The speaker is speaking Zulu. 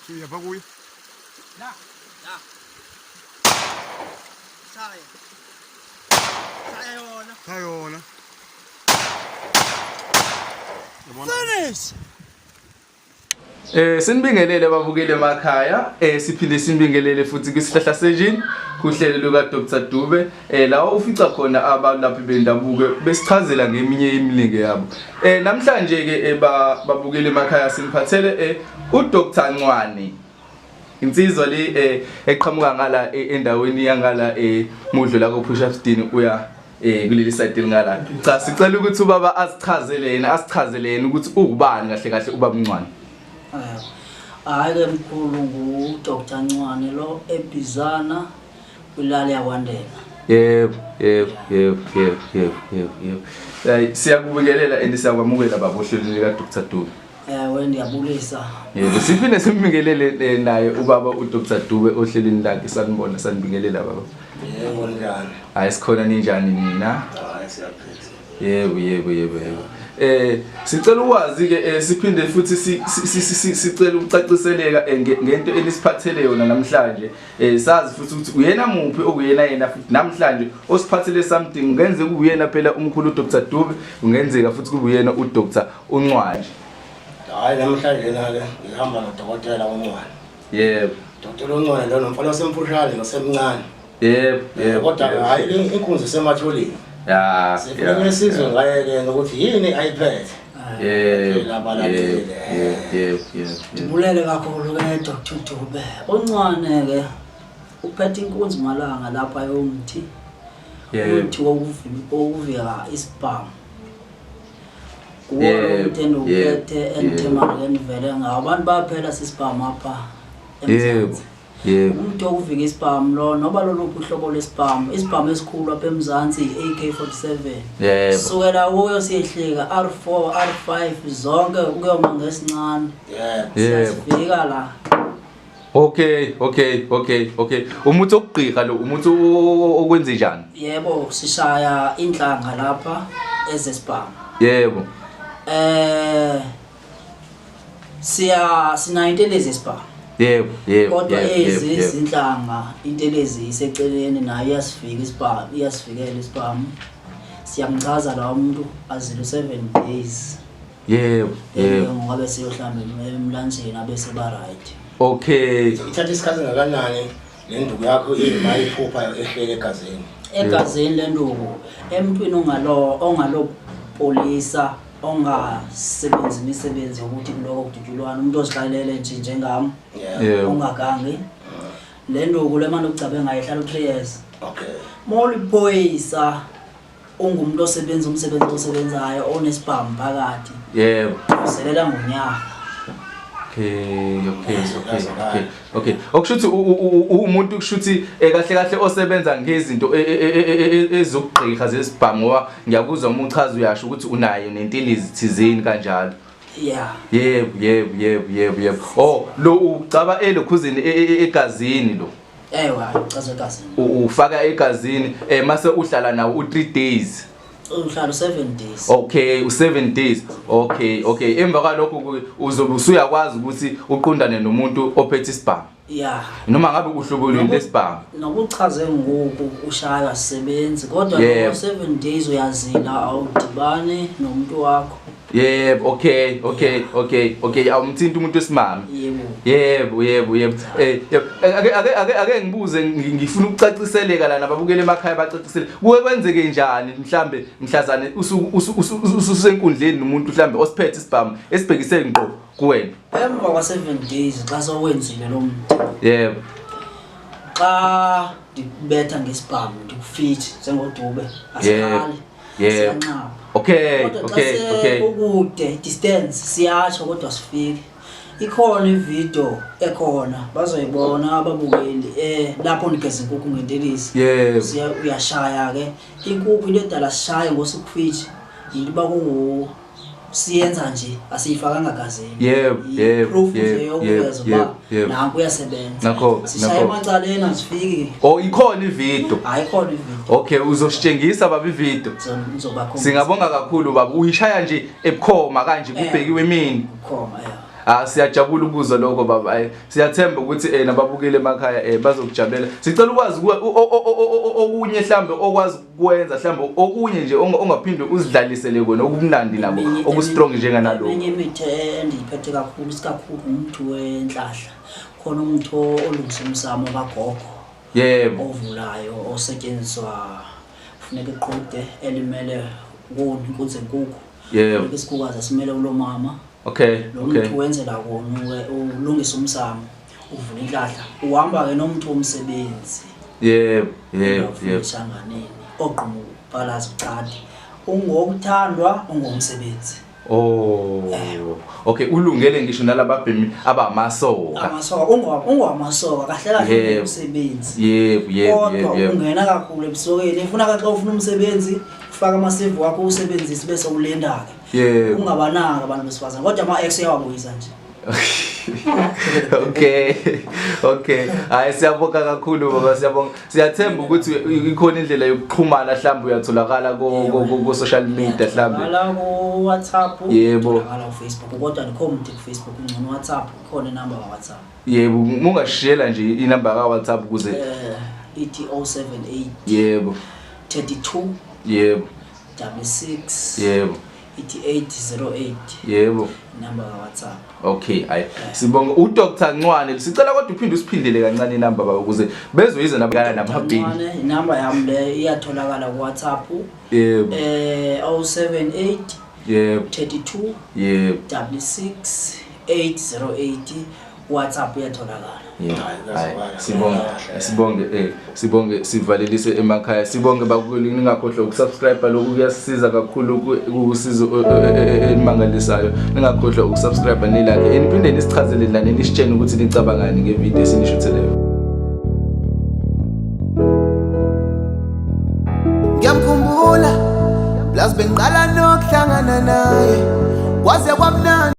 Uyapha kuyo. La, la. Shaya. Shaya yona. Shaya yona. Finish. Sinibingelele babukele emakhaya, siphinde sinibingelele futhi kwisihlahla sejini kuhlelo luka Dr Dube, la ufica khona abalaphi bendabuko besichazela ngeminye imilingo yabo. Namhlanje ke babukele emakhaya siniphathele u Dr Ncwane. Insizwa le eqhamuka ngala endaweni yangala Mudlo la ko Pushafstini uya kuleli side elingala. Cha, sicela ukuthi ubaba asichazele yena, asichazele yena ukuthi uwubani kahle kahle ubaba uNcwane. Hayi ke mkhulu, ngu-Dr Ncwane lo eBizana kwilali yakwaNdela. Yebo. Siyakubingelela and siyakwamukela baba ohlelweni lika Dr Dube. Ewe, ndiyabulisa. Yebo, siphinde simbingelele naye ubaba uDr Dube ohlelweni lakhe. Sanibona, sanibingelela baba. Yebo, njani? Hayi, sikhona, ninjani nina? Hayi, siyaphila. Yebo. Sicela ukwazi ke siphinde futhi sicela ukucaciseleka ngento enisiphathele yona namhlanje. Sazi futhi ukuthi uyena muphi okuyena yena futhi namhlanje osiphathele something. Kungenzeka uyena phela umkhulu uDr Dube, kungenzeka futhi kube uyena uDr uNcwane. Hayi, namhlanje na ke ngihamba nodokotela uNcwane. Dokotela uNcwane lo nomfana osemfushane nosemncane. Yebo, yebo. Kodwa hayi, inkunzi isematholeni. Sifuna sizwe ngaye ke ukuthi yini ayiphethe. Yebo. Ndibulele kakhulu ke Dr Dube. UNcwane ke uphethe inkunzi malanga lapha yomthi. Umthi wokuvika isibhamu. Kuwo lo mthi endiwuphethe endithemba ke ndivele ngawo. Abantu bayaphela sisibhamu apha eMzantsi. Yebo. Umntu wokuvika isibhamu lo, noba loluphi uhlobo lwesibhamu, isibhamu esikhulu apha eMzantsi yi-AK-47. Sukela kuyo siyehlika R4, R5, zonke ukuyoma ngesincane. Siyasifika la. Okay. Umuthi okugqirha lo, umuthi okwenze njani? Yebo, sishaya inhlanga lapha ezesibhamu. Siya sinayo intelezi yesibhamu. Yebo. Kodwa ezi izinhlanga, intelezi iseceleni nayo iyasifika isibhamu, iyasifikela isibhamu. Siyamchaza la umuntu azile 7 days. Yebo. Ngoba siyohlamba emlanjeni abese ba right. Ithatha isikhathi ngakanani le nduku yakho ima iphupha ehlele egazini? Egazini le nduku emntwini ongalo polisa, ongasebenzi imisebenzi yokuthi kuloko kudutshulwana, umuntu ozihlalele nje njengami, ongagangi, le nduku le manje ucabe ngayo ihlala u-3 years. Mawuliphoyisa, ungumuntu osebenza umsebenzi osebenzayo onesibhamu phakathi, uzelela ngonyaka. Okay. Okusho ukuthi umuntu kusho ukuthi kahle kahle osebenza ngezinto ezokugqirha zesibhamu, ngoba ngiyakuzwa uma uchaza uyasho ukuthi unayo nentelezi thizeni kanjalo. Yebo. Oh, lo ucaba elokhuzini egazini lo. Ewa, ucaza egazini. Ufaka egazini mase uhlala nawo u3 days. Uhlala u7 days. Okay, u7 days. Okay. Emva kwalokho uzobe usuyakwazi ukuthi uqondane nomuntu ophethe isibhamu. Noma ngabe uhlobo luni lesibhamu. Nokuchaze ngoku ushaywa sisebenzi, kodwa no 7 days uyazila, awudibani nomuntu wakho. Yebo, okay. Awumthinti umuntu wesimame. Yebo. Yebo. Yebo. Ake ngibuze, ngifuna ukucaciseleka lana, ababukele emakhaya bacacisele. Kuke kwenzeke njani mhlambe mhlazane ususenkundleni nomuntu mhlambe osiphethe isibhamu esibhekise ngqo kuwena? Emva kwa 7 days xa sowenzile lo muntu. Xa ndikubetha ngesibhamu ndikufithi njengoDube, asikhali. Siyanqaba. Kodwa xa sekukude distance siyatsho kodwa sifike. Ikhona ivideo ekhona, bazoyibona ababukeli, lapho nigeza inkukhu ngentelezi. Siya uyashaya ke inkukhu, into edala sishaye ngosukufithi yinto uba kungu siyenza nje asiyifakanga gazini. Proof nje yokuveza uba nanku uyasebenza. Sishaya emacaleni, azifiki. Oh, ikhona ivideo. Hayi, ikhona ivideo. Okay, uzositshengisa baba ivideo. Ngizobakhombisa. Singabonga kakhulu baba. Uyishaya nje ebukhoma kanje kubhekiwe emini. Bukhoma, yeah. Ah, siyajabula ukuzwa lokho baba. Ay, siyathemba ukuthi nababukeli emakhaya bazokujabulela. Sicela ukwazi okunye mhlambe okwazi ukwenza, mhlambe okunye nje ongaphinde uzidlalisele kona okumnandi nabo, oku-strong njenganalokho. Eminye imithi endiyiphethe kakhulu, isikakhulu umuthi wenhlahla. Khona umuthi olungisa umsamo kagogo. Ovulayo osetshenziswa kufuneka iqhude elimele kona inkunzi enkukhu. Funeka isikhukazi esimele kulo mama. Lo muthi wenzela kona ulungisa umsamo, uvula inhlahla. Uhamba ke nomuthi womsebenzi. Eshanganeni ogquma ubhalazi ucade. Ungokuthandwa, ungomsebenzi. Oh. Okay, ulungele ngisho nalababhemi abamasoka. Amasoka, ungwamasoka kahle kahle umsebenzi. Kodwa ungena kakhulu ebusokeni. Ufuna ke xa ufuna umsebenzi, ufaka amasivu wakho usebenzise bese ulinda ke. Ungabanaki abantu besifazane, kodwa ama ex uyawabuyisa nje. Okay. Okay. Hayi, siyabonga kakhulu baba, siyabonga. Siyathemba ukuthi ikhona indlela yokuxhumana, mhlawumbe uyatholakala ku social media mhlawumbe. Tholakala ku WhatsApp, tholakala ku Facebook, kodwa ndikho mde ku Facebook, ngcono WhatsApp, ikhona inamba ka WhatsApp. Yebo, ungashiyela nje inamba ka WhatsApp ukuze ithi 078 32 66 ithi 808. Inamba ka WhatsApp. Okay, hayi. Sibonga uDr Ncwane. Sicela kodwa uphinde usiphindele kancane inamba baba ukuze bezoyiza nabana namabhini. Ncwane, inamba yami le iyatholakala ku WhatsApp. 078 32 66 808 WhatsApp iyatholakala. Hayi, sibonge, sibonge, sibonge, sivalelise emakhaya. Sibonge bakuli, ningakhohlwa ukusubscribe, lokhu kuyasisiza kakhulu kusizo elimangalisayo. Ningakhohlwa ukusubscribe nilike. Niphinde nisichazele nani, nisitshene ukuthi nicabangani ngevideo esinishutheleyo. Ngiyamkhumbula, plus bengiqala nokuhlangana naye. Kwaze kwamnandi.